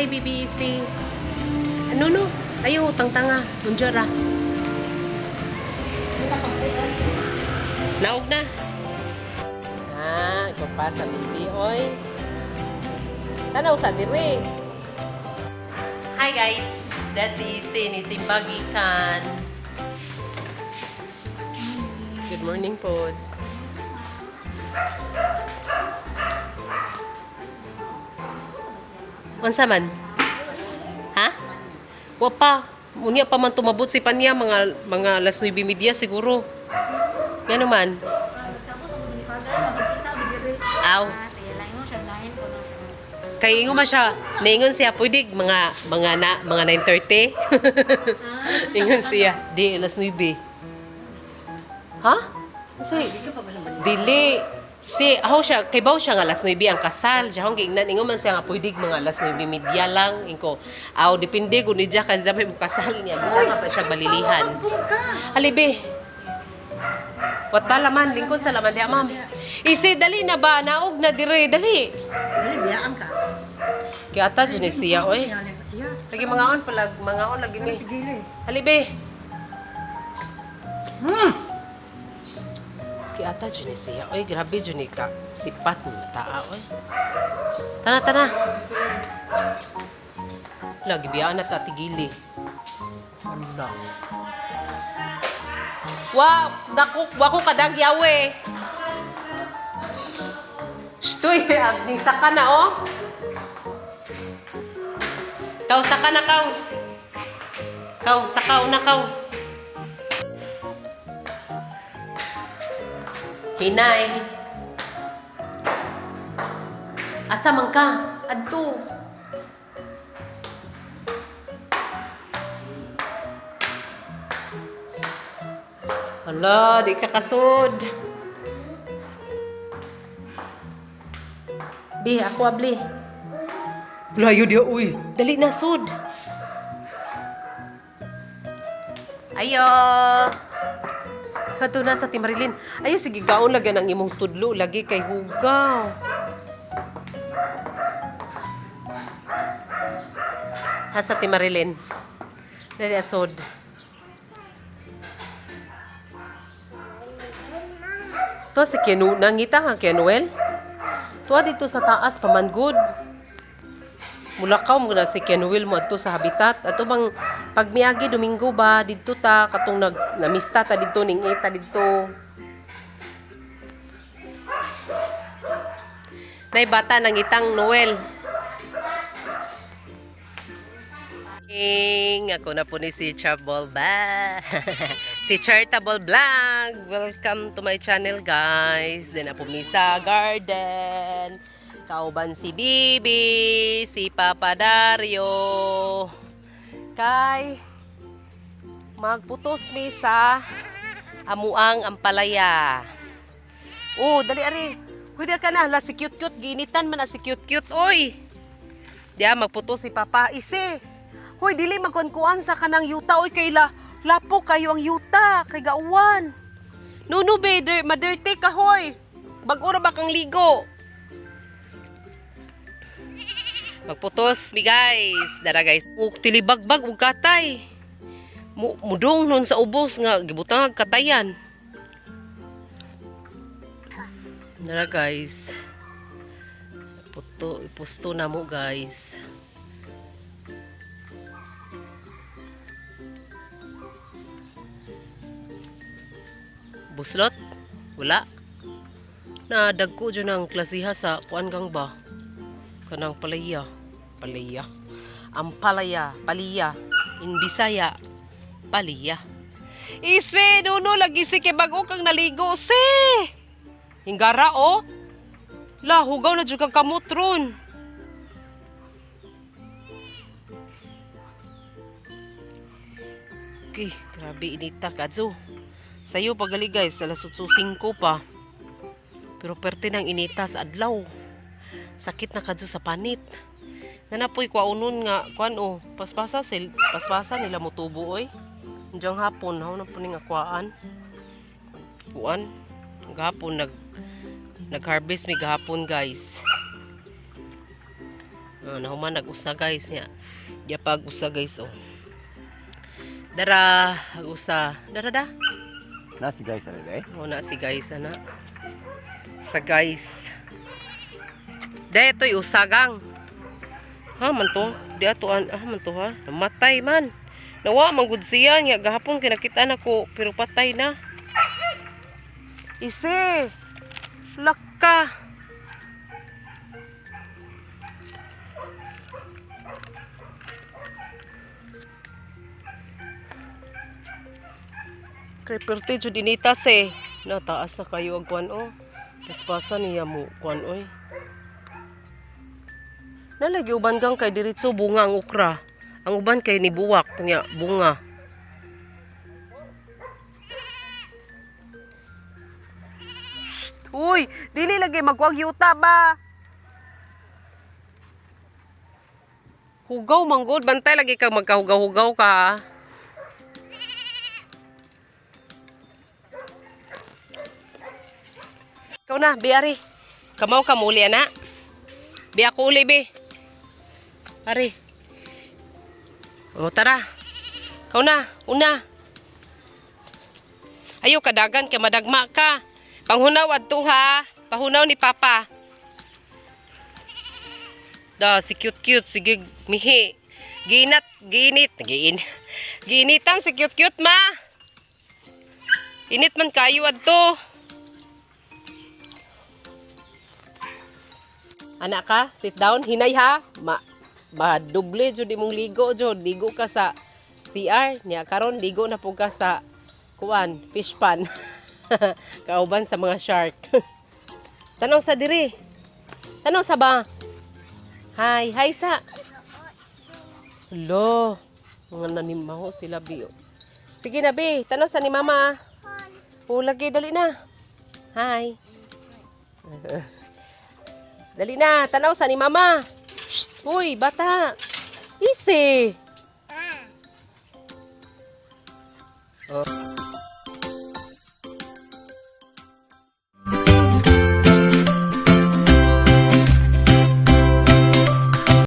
Hi, BBC. Ano no? Ayo, tangtanga. Unjara. Naog na. Ah, ikaw pa sa baby, oy. Tanaw sa dire. Hi guys, that's Isi ni Simbagikan. Good morning po. Unsa man? Ha? Wa pa. Unya pa man tumabot si Panya mga alas 9:30 siguro. Ngano man? Aw. Kay ingon man siya, niingon siya pwede mga na mga 9:30. Ingon siya, di alas 9. Ha? So, dili si aho siya kay baw siya nga alas 9 ang kasal. Siya hong giingnan ingon man siya nga pwede mga alas 9:30 lang ingko. Aw depende kung ni kay zamay mo kasal niya. Bisa pa siya balilihan. Halibi. Wata laman, lingkod sa laman diha, ma'am. Isi, dali na ba? Naog na dire, dali. Dali, biyaan ka. Kaya ata, dyan siya, oy. Tingalan pa siya. Lagi mga on, palag, mga on, lagi Ano mi. si Gili? Halibi. Hmm! Kaya ata, dyan siya, oy. Grabe, dyan ka. Sipat ni mataa, oy. Tana, tana. Lagi biyaan na tatigili. Wala. Wa, dako, wa ko kadagyaw eh. Shtoy, agning saka na oh. Kaw, saka na kaw. Kaw, sakaw na kaw. Hinay. Asa man ka? Adto. Hala, di ka kasod. Bi, ako abli. Layo dia, uy. Dali na, sod. Ayo. Kato na sa Timarilin. Ayo, sige, gaon lagi ang imong tudlo. Lagi kay hugaw. Ha sa Timarilin. Dali, asod. To si Kenu, nangita ka Kenuel? Tuwa dito sa taas pamanggod. Mulakaw mo na si Kenuel mo adto sa habitat. Ato bang pag miagi Domingo ba didto ta katong nag namista ta didto ning ita didto. Nay bata nangitang Noel. Ing, ako na po ni si Charitable ba? Si Charitable Vlog. Welcome to my channel, guys. Then ako mi sa garden. Kauban si Bibi, si Papa Dario. Kay magputos mi sa amuang ampalaya. Oh, dali ari. Pwede ka na, hala si cute cute ginitan man na si cute cute oy. Diya magputos si Papa. Isi. Hoy, dili magkuan-kuan sa kanang yuta oy kay la lapo kayo ang yuta kay gauwan. Nuno be, madirty ka hoy. Bag-o ra ba kang ligo? Magputos mi guys. Dara guys. Ug tilibagbag ug katay. Mudong nun sa ubos nga gibutang katayan. Dara guys. Puto, ipusto na mo guys. Buslot? Wala. Na dagko dyan ang klasiha sa kuan gang ba? Kanang palaya. Palaya. Ang palaya. Paliya. In Bisaya. Paliya. Ise, nuno, lagi si kay bago kang naligo, se. Hinggara, oh. La, hugaw na dyan kang kamot ron. Okay, grabe inita kadso. Sayo pagali guys, alas 8:05 pa. Pero perte ng inita sa adlaw. Sakit na kadso sa panit. Nanapoy kwaunon nga kuan oh, paspasa sil, paspasa nila motubo oy. Diyan hapon, haw na po ning akwaan. Kuan, gahapon nag nag-harvest mi gahapon guys. Oh, nahuman nag-usa, guys, niya. Yapag usa, guys, oh. Dara, usa. Dara da. Na si guys ano eh? Muna si guys ana. Sa guys. Dahil ito'y usagang. Ha man to? Di ato an ah man to ha. Namatay man. Nawa man gud siya nya gahapon kinakita nako pero patay na. Isi. Laka. Kay perti jud initas eh. Nataas na kayo ang kuan oh. Paspasa niya mo kuan oy. Nalagi uban kang kay diretso bunga ang okra. Ang uban kay nibuwak niya bunga. Shh! Uy, dili lagi magwag yuta ba? Hugaw manggod, bantay lagi kang magkahugaw-hugaw ka, ha. Ikaw na, bi ari. Kamaw ka muli ana. Bi ako uli bi. Ari. O tara. Ikaw na, una. Ayo kadagan kay madagma ka. Panghunaw adto ha. Pahunaw ni Papa. Da si cute cute sige mihi. Ginat, ginit, giin. Ginitan si cute cute ma. Init man kayo adto. Anak ka, sit down, hinay ha. Ma madoble jud imong ligo jud. Ligo ka sa CR niya karon ligo na pud ka sa kuan, fish pan. Kauban sa mga shark. Tanaw sa diri. Tanaw sa ba? Hi, hi sa. Hello. Mga nanimaho sila bi. Sige na bi, tanaw sa ni mama. O lagi dali na. Hi. Dali na, tanaw sa ni mama. Shh, uy, bata. Easy. Oh.